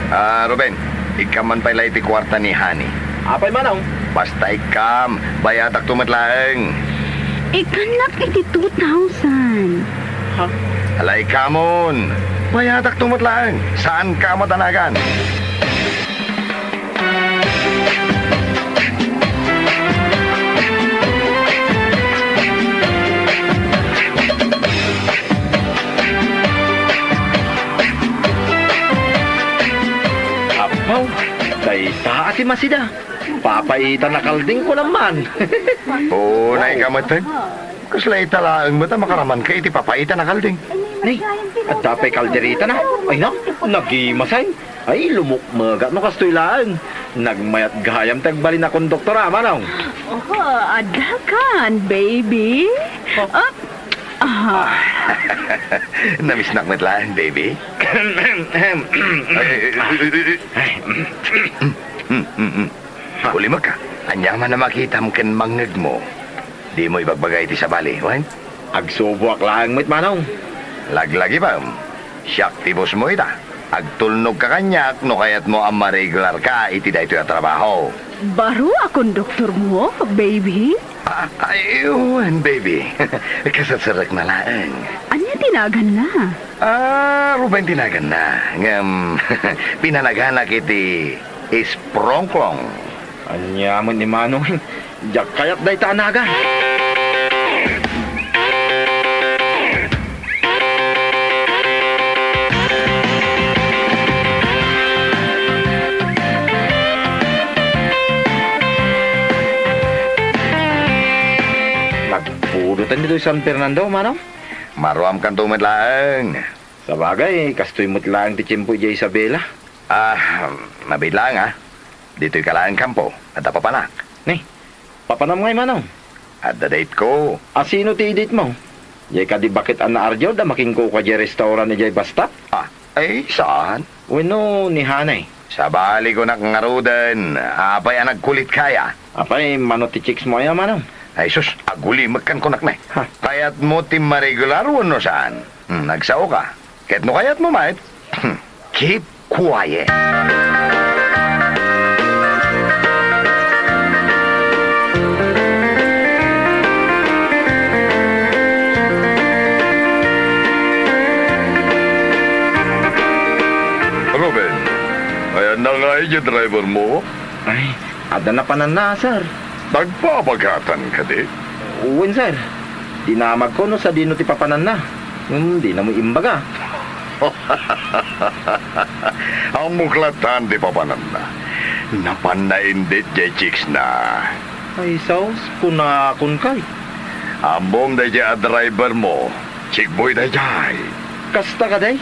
Ah, Ruben, ikkan man pay la iti kuarta ni Honey. Apay, manong? Basta ikkam, bayatakto met laeng. Ikkannak iti two thousand. Ha? Ala, ikkamon. Bayatakto met laeng. Saanka a madanagan. Apaw, dayta a ti masida. Papaita a kalding, kunam man. Unayka met. Kasla ita laeng met a makaramanka iti papaita a kalding. Nay, adda pay kalderetana. Ay, na, nagimasay. Ay, lumukmegat no kastoy laeng. Nagmayat gayam ti agbalin a konduktor, a, manong. Oh, adda kan, baby. Oh. Up. Ah. Namisnak met laeng, baby. Ay, ay, ay, ay, ay. Ay. Ulimekka, ania man a makitam ken mangngegmo, dimo ibagbaga iti sabali, wen? Agsuboak laeng met, manong. Laglagipem, siak ti bossmo ita. Agtulnogka kaniak no kayatmo a maregularka iti daytoy a trabaho. Baro a konduktormo, baby? Ah, ay, wen, baby. Kasatsarekna laeng. Ania ti naganna? Ah, Ruben ti naganna. Ngem, pinanaganak iti Sprongklong. Ania met ni Manong? Diak kayat dayta a nagan. Nagpudotan ditoy San Fernando, manong? Maruamkanto met laeng. Sabagay, kastoy met laeng ti tiempo idiay Isabela. Ah, mabiit laeng, ah. Ditoyka laeng kampo, adda papanak. Ni, papanam ngay, manong? Adda date ko. A, sino ti i-date mo? Diay kadi baket a naardiawda makinkukua diay restaurant idiay bus stop? Ah, ay, saan? Wenno ni Hanay? Sabali ko nak ngaruden, apay a nagkulitka aya? Apay, mano ti chicks mo aya, manong? Ay sus, agulimekkan kunak ne. Ha? Kayatmo ti maregular wenno saan? Hmm, nagsaoka. Ket no kayatmo met, keep quiet. Ruben, ayanna nga idiay drivermo? Ay, adda napananna, sir. Nagbabagatan kadi? Wen, sir. Dinamagko no sadino ti papananna. Hmm, dina met imbaga. Ammok latta ti papananna. Napanna indit diay chicksna. Ay, sus, kunakon kay. Ammom daydiay a drivermo. Chickboy daydiay. Kasta kadi?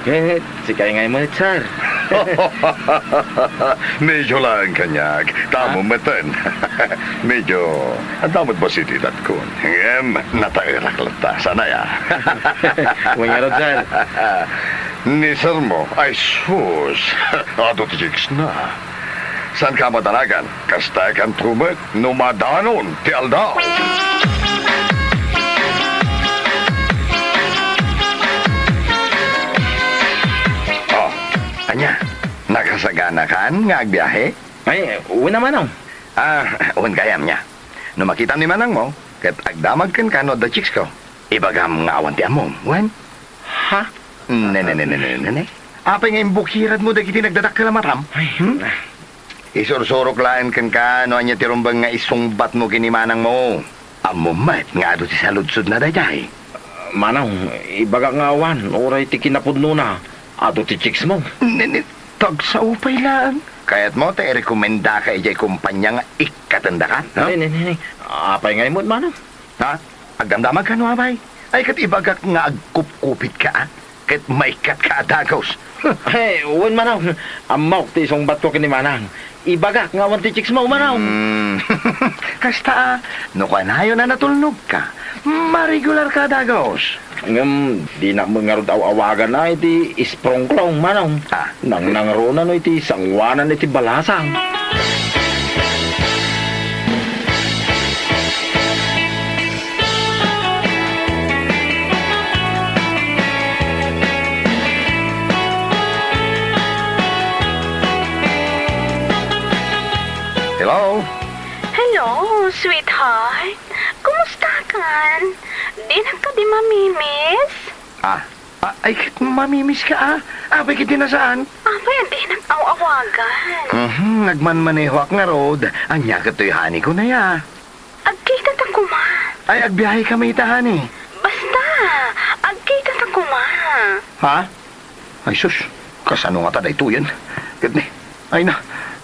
Ket sika ngay met, sir. Medyo laeng kaniak. Tamo Ha? meten. Medyo, adda met bassit idatkon. Ngem, nataerak latta. Saan aya? Wen ngarud, sir. Ni sirmo, ay sus. Adu ti chicksna. Saanka a madanagan? Kastakanto met no madanon ti aldaw. Oh, ania? Nakasaganakan nga agbiahe? Ay, wen a, manong. Ah, wen gayam nia. No makitam ni manangmo, ket agdamag kenka no adda chicksko. Ibagam nga awan ti ammom, wen? Ha? Ne, ne, ne, ne, ne, ne, ne. Apay nga imbukiradmo dagiti nagdadakkel a matam? Ay, hmm? Isursurok laeng kenka no ania ti rumbeng nga isungbatmo ken ni manangmo. Ammom met nga adu ti saludsodna daydiay. Manong, ibagak nga awan, uray ti kinapudnona, adu ti chicksmo. Ne, ne, tagsao pay laeng. Kayatmo ta irekomendaka idiay kompania nga ikkatendaka, ha? Ne, ne, ne, ne. Apay ngay met, manong? Ha? Agdamdamagka no apay? Ay, ket ibagak nga agkupkupitka, a? Ket maikkatka a dagus. Ay, wen, manong. Ammok ti isungbatko ken ni manang. Ibagak nga awan ti chicksmo, manong. Hmm. Kasta, a, no kanayon a natulnogka, maregularka a dagus. Ngem, dinak met ngarud aw-awagan a iti isprongklong, manong. Ah. Nangnangruna no iti sanguanan iti balasang. Hello? Hello, sweetheart. Kumustakan? Dinak kadi mamiss? Ah, a-, ay, ket mamimiss ka, a? Apay ket dinak saan? Apay a dinak aw-awagan? Mhm, nagmanmanehoak ngarud. Ania ket toy honey ko, nay, a? Agkitata koma. Ay, agbiahe kami ita, honey. Basta, agkitata koma. Ha? Ay, sus, kasano ngata daytoyen? Ket ni, ay na,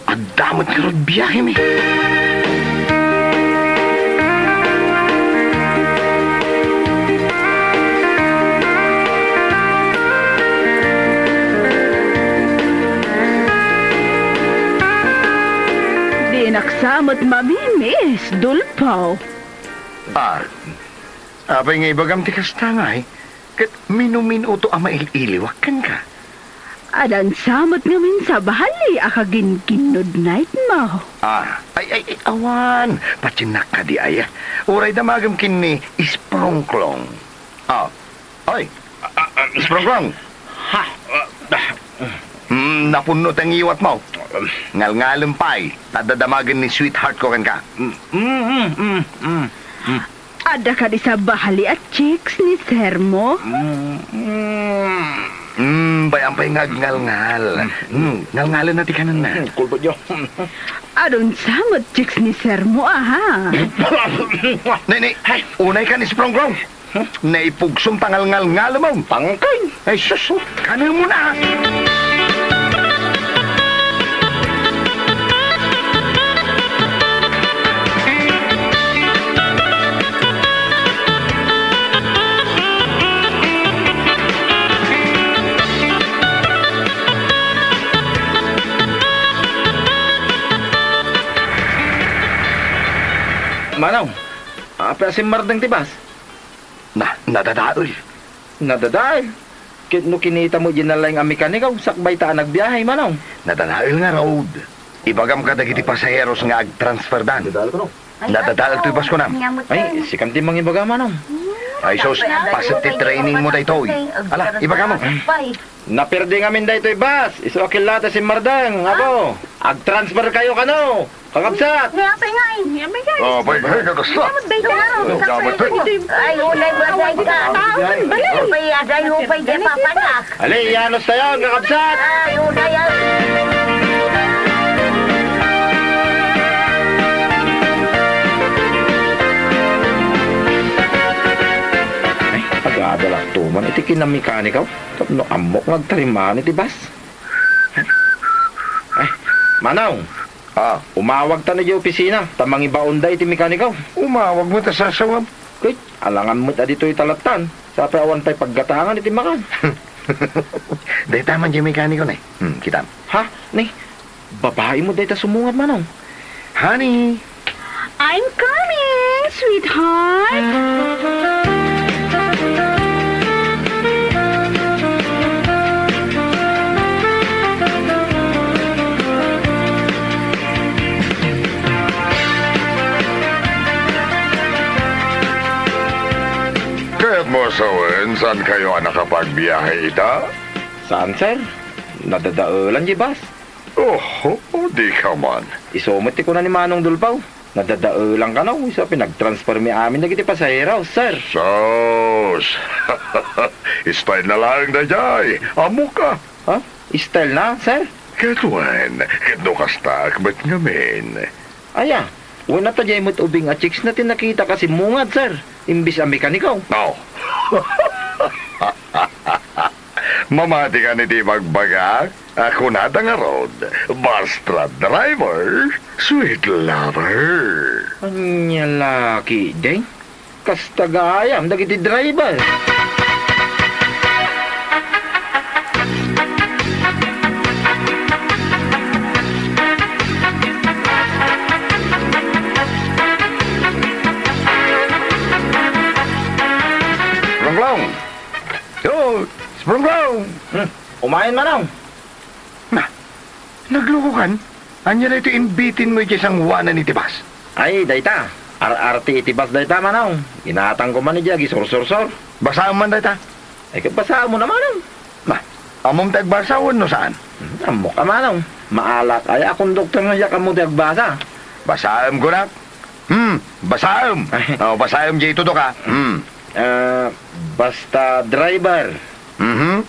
adda met ngarud biahemi. Dinak sa met mamimiss, Dulpo. Ah, apay nga ibagam ti kasta ngay? Ket minumin-oto a mail-iliwak kenka. Addan sa met ngamin sabali a kaginginnod nightmo. Ah, ay, ay, ay, awan. Patiennak kadi aya. Uray damagem ken ni Isprongklong. Ah, oy. Ah, ah, Isprongklong. Ha? Ah, ah. Mm, napunno ti ngiwatmo. Ngalngalem pay, ta adda damagen ni sweetheart ko kenka. Mm, mm, mm, mm, mm. Adda kadi sabali a chicks ni sirmo? Mm, mm. Mm, bay-am pay nga agngalngal. Mm, ngalngalenna ti kanenna. Mm, kulbot yo. Adun sa met chicks ni sirmo, aha. Nay, nay, unay ka ni Sprongklong. Naipugsom ta ngalngalngalemon. Pangkeng. Ay, sus, kanemon a. Manong, apay a simmardeng ti bus? Na, nadadael. Nadadael? Ket no kinitamo diay nalaing a mekaniko, sakbay ta a nagbiahe, manong. Nadadael ngarud. Ibagam kadagiti pasaheros nga agtransferdan. Nadadael kano? Nadadael toy bus, kunam. Ay, sikan ti mangibaga, manong. Ay, sus, paset ti training mo daytoy. Ala, ibaga mo. Naperde ngamin daytoy bus. Isu a killata simmardeng, apo. Agtransfer kayo kano, kakabsat. Ni apay ngay. Ni apay ngay. Ah, pay, pay, kakabsat. Ay, unay ba, day ka? Ay, aday mo pay di papanak. Ali, iyanos tayon, kakabsat. Ay, unay, ay. Ay, agadalak to man iti kinamekanikaw tapno ammok nga agtarimaan iti bus. Ay, Manong! Ah. Umawagtan idiay opisina ta mangibaonda iti mekaniko. Umawag mo ta sasawam. Ket, alangan met a ditoy talattan. Sapay awan pay paggatangan iti makan. Dayta man diay mekaniko, ne. Hmm, kitam. Ha? Ne? Babai mo dayta sumungad, Manong? Honey! I'm coming, sweetheart! Kayat mo a sawen, saan kayo a nakapagbiyahe ita? Saan, sir? Nadadaelan diay bus. Oho, di ka man. Isu met ti kuna ni Manong Dulpaw. Nadadaelan kano, isu a pinagtransfermi amin dagiti pasahero, sir. Sus! Style na laeng daydiay. Ammok a. Ha? Style na, sir? Ket wen, ket no kastak met ngamin. Aya, wen a ta diay met ubing a chicks na ti nakitak a simmungad, sir, imbes a mekaniko. Aw. Mamati ka iti ibagbagak? A kunada ngarud, basta driver, sweet lover. Ania la ketdin? Kasta gayam dagiti driver. Longlong! Yo, Sprunglong! Hmm, umayen, Manong. Na, naglukokan? Ania daytoy imbitinmo idiay sangoanan iti bus? Ay, dayta. Ar-arte iti bus dayta, Manong. Ginatangko man idiay agisursursor. Basaem man dayta. Ay, ket basaem mo na, Manong. Na, ammom ti agbasa wenno saan? Hmm, ammok a, Manong. Maalak aya a konduktor no diak ammo ti agbasa. Basaem kunak. Hmm, basaem. Ay. Oh, basaem diay itudok, a. Hmm. Ah, basta driver. Mhm.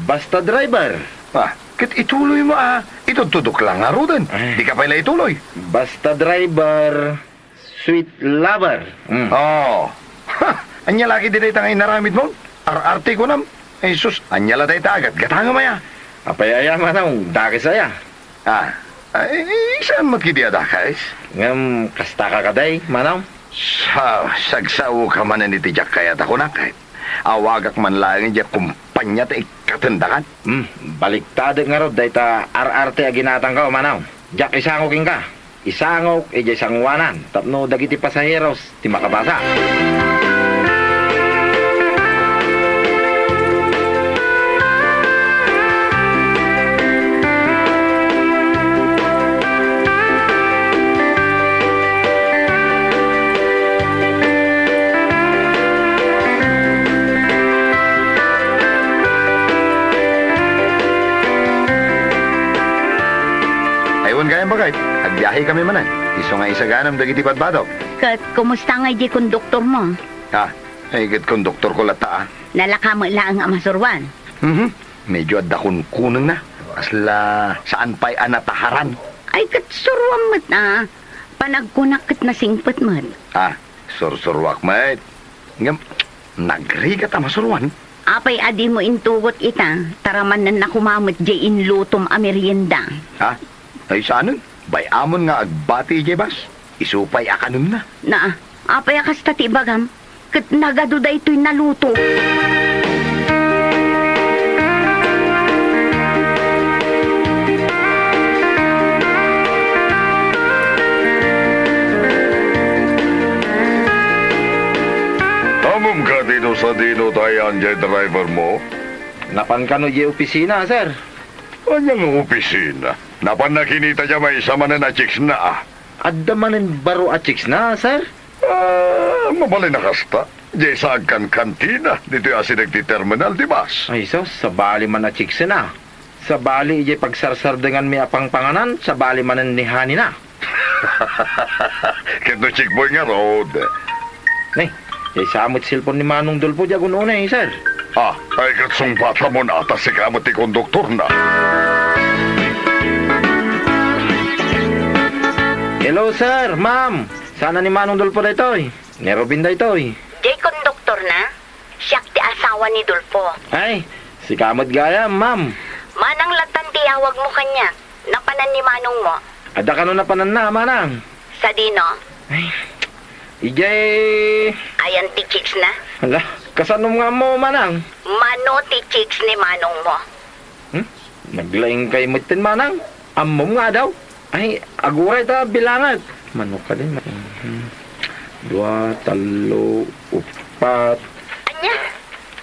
Basta driver. Ah, ket ituloy mo, a. Itudtudok la ngaruden. Ay. Di ka pay la ituloy. Basta driver, sweet lover. Mm. Oh. Ha! Ania la ketdi dayta nga inaramidmo? Ar-arte kunam. Ay, sus, ania la dayta a gatgatangem aya? Apay aya, Manong, dakes aya? Ah, ay, saan met ketdi a dakes? Ngem, kasta ka kadi, Manong? Sa, sagsaoka manen iti diak kayat a kunak, eh. Awagak man laeng idiay kumpania ta ikkatendakan. Hmm, baliktadak ngarud dayta ar-arte a ginatangko, Manong. Diak isango kenka. Isangok idiay sangoanan tapno dagiti pasaheros ti makabasa. Ay, wen gayam, baket. Agbiahekami manen. Isu nga isaganam dagiti badbadok. Ket kumusta ngay di konduktormo? Ah, ay, ket konduktorko latta, a. Nalaka met laeng a masuroan. Mhm. Medyo adda kunkunengna. Kasla saan pay a nataharan. Ay, ket suroam met, a. Panagkunak ket nasingpet met. Ah, sursuroak met. Ngem, nagrigat a masuroan. Apay a dimo intugot ita, taramanen a koma met diay inlutom a merienda. Ha? Ay, saanen? Bay-amon nga agbati idiay bus. Isu pay a kanenna. Na, apay a kasta ti ibagam? Ket nagadu daytoy naluto. Ammom kadi no sadino ti ayan diay drivermo? Napan kano diay opisina, sir. Ania nga opisina? Napanna kinita diay maysa manen a chicks na, a. Adda manen baro a chicks na, sir? Ah, mabalin a kasta. Diay sa agkankantina, ditoy asideg ti terminal ti bus. Ay, sus, sabali man a chicks na. Sabali idiay pagsarsardenganmi a pangpanganan, sabali manen ni Honey na. Ket no Chickboy ngarud? Nay, diay sa met cellphone ni Manong Dolpo diay agun-unay, sir. Ah, ay ket sungbatamon a ta sika met ti konduktorna. Hello, sir, ma'am. Saan ni Manong Dolpo daytoy? Ni Robin daytoy. Diay konduktorna? Siak ti asawa ni Dolpo. Ay, sika met gayam, ma'am. Manang lattan ti yawagmo kaniak. Napanan ni manongmo. Adda kano napananna, manang? Sadino? Ay, idiay. Ayan ti chicks na? Hala, kasanom nga ammo, manang? Mano ti chicks ni manongmo? Hmm? Naglaingkay metten, manang? Ammom nga adaw? Ay, aguray ta bilangak. Mano kadi? Mhm. Dua, tallo, upat. Ania?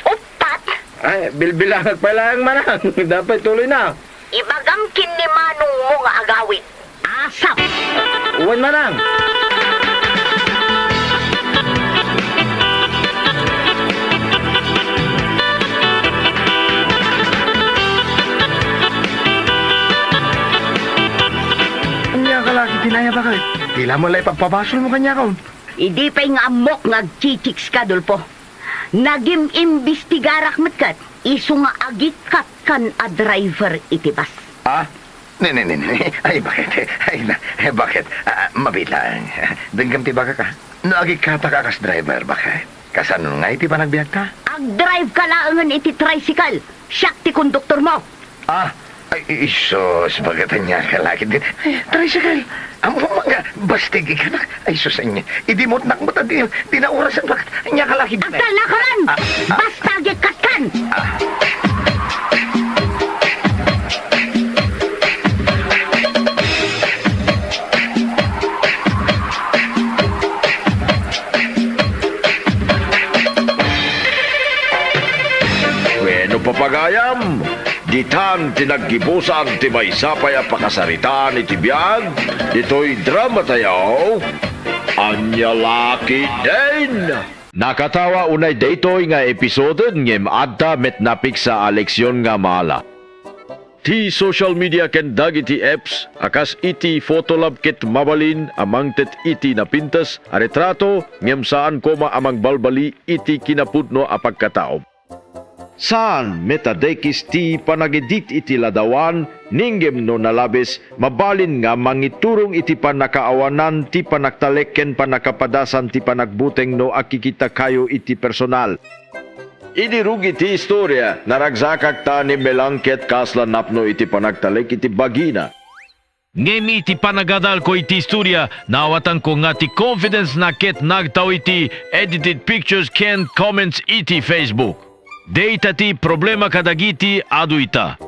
Upat? Ay, bilbilangak pay laeng, manang. Dapay tuloy na. Ibagam ken ni manongmo nga agawid. Asap! Wen, manang. Ania ka la ket ti naya, baket? Pila met la ipagpabasolmo kaniakon? Idi pay nga ammok nga agchichicks ka, Dolpo. Nagim-imbestigarak met ket isu nga agikkat kan a driver iti bus. Ah? Ne, ne, ne, ne. Ay, baket? Ay, na, eh, baket? Ah, mabiit laeng. Denggem ti bagak, a. No agikkatak a kas driver, baket? Kasano ngay ti panagbiagta? Agdrive ka laengen iti tricycle. Siak ti konduktormo. Ah, ay, i-, sus, baket, ania ka la ket? Ay, tricycle. Ammom nga, bastig ikanak. Ay, sus, ania. Idi mutnak met a di, di naurasan, baket. Ania ka la ket? Agtalna ka man! Ah, ah. Basta agikkatkan! Ah. Wenno, papagayam, ditan ti naggibusan ti maysa pay a pakasaritaan iti biag ditoy dramatayo, Ania la ketdin? Nakatawa unay daytoy nga episode ngem adda met napigsa a leksion nga maala. Ti social media ken dagiti apps a kas iti Photolab ket mabalin a mangted iti napintas a retrato ngem saan koma a mangbalbali iti kinapudno a pagkataom. Saan met a dekis ti panagedit iti ladawan, ngem no nalabes, mabalin nga mangiturong iti pannakaawanan ti panagtalek ken pannakapadasan ti panagbuteng no agkikittakayo iti personal. Idi rugi ti istoria, naragsakak ta ni Melang ket kasla napno iti panagtalek iti bagina. Ngem iti panagadalko iti istoria, naawatanko nga ti confidence na ket nagtaw iti edited pictures ken comments iti Facebook. Dayta ti problema kadagiti adu ita.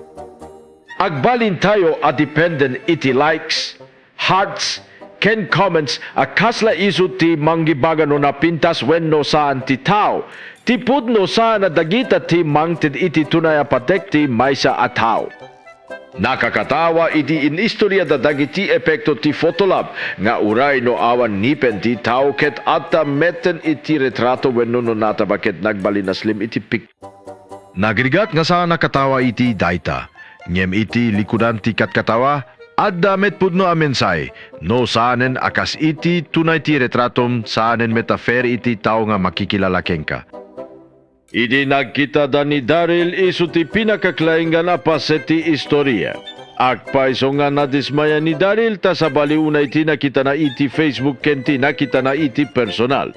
Agbalintayo a dependen iti likes, hearts, ken comments a kasla isu ti mangibaga no napintas wenno saan ti tao. Ti pudno saan a dagita ti mangted iti tunay a patek ti maysa a tao. Nakakatawa iti inistoriada dagiti epekto ti Photolab nga uray no awan ngipen ti tao ket adda metten iti retrato wenno no nataba ket nagbalin a slim iti pic-, Nagrigat nga saan a katawa iti dayta. Ngem iti likudan ti katkatawa, adda met pudno a mensahe. No saanen a kas iti tunay ti retratom, saanen met a fair iti tao nga makikilala kenka. Idi nagkitada ni Daryl, isu ti pinakakalainggan a paset ti istoria. Agpayso nga nadismaya ni Daryl ta sabali unay ti nakitana iti Facebook ken ti nakitana iti personal.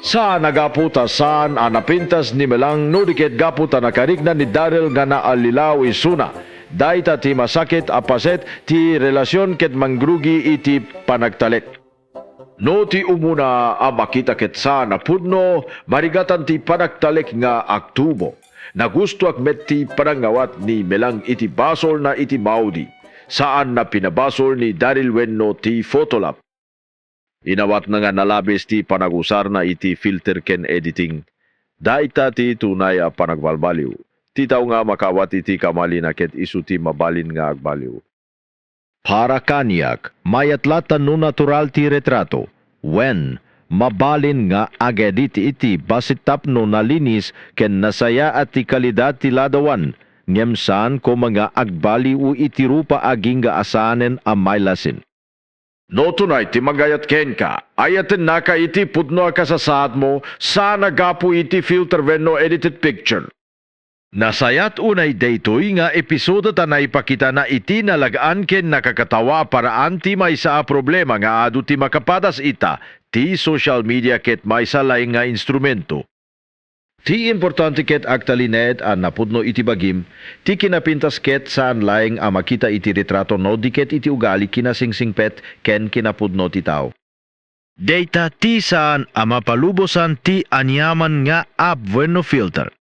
Saan a gapu ta saan a napintas ni Melang no di ket gapu ta nakarikna ni Daryl nga naallilaw isuna. Dayta ti masakit a paset ti relasion ket mangrugi iti panagtalek. No ti umuna a makita ket saan a pudno, marigatan ti panagtalek nga agtubo. Nagustoak met ti panangawat ni Melang iti basolna iti maudi. Saan a pinabasol ni Daryl wenno ti Photolab. Inawatna nga nalabes ti panagusarna iti filter ken editing. Dayta ti tunay a panagbalbaliw. Ti tao nga makaawat iti kamalina ket isu ti mabalin nga agbaliw. Para kaniak, mayat latta no natural ti retrato. Wen, mabalin nga ag-edit iti bassit tapno nalinis ken nasayaat ti kalidad ti ladawan, ngem saan koma nga agbaliw iti rupa agingga a saanen a mailasin. No tunay ti magayat kenka, ayatennaka iti pudno a kasasaadmo, saan a gapu iti filter wenno edited picture. Nasayaat unay daytoy nga episodio ta naipakitana iti nalag-an ken nakakatawa a paraan ti maysa a problema nga adu ti makapadas ita, ti social media ket maysa laeng nga instrumento. Ti importante ket agtalinaed a napudno iti bagim, ti kinapintas ket saan laeng a makita iti retrato no di ket iti ugali, kinasingsingpet ken kinapudno ti tao. Dayta ti saan a mapalubosan ti aniaman nga app wenno filter.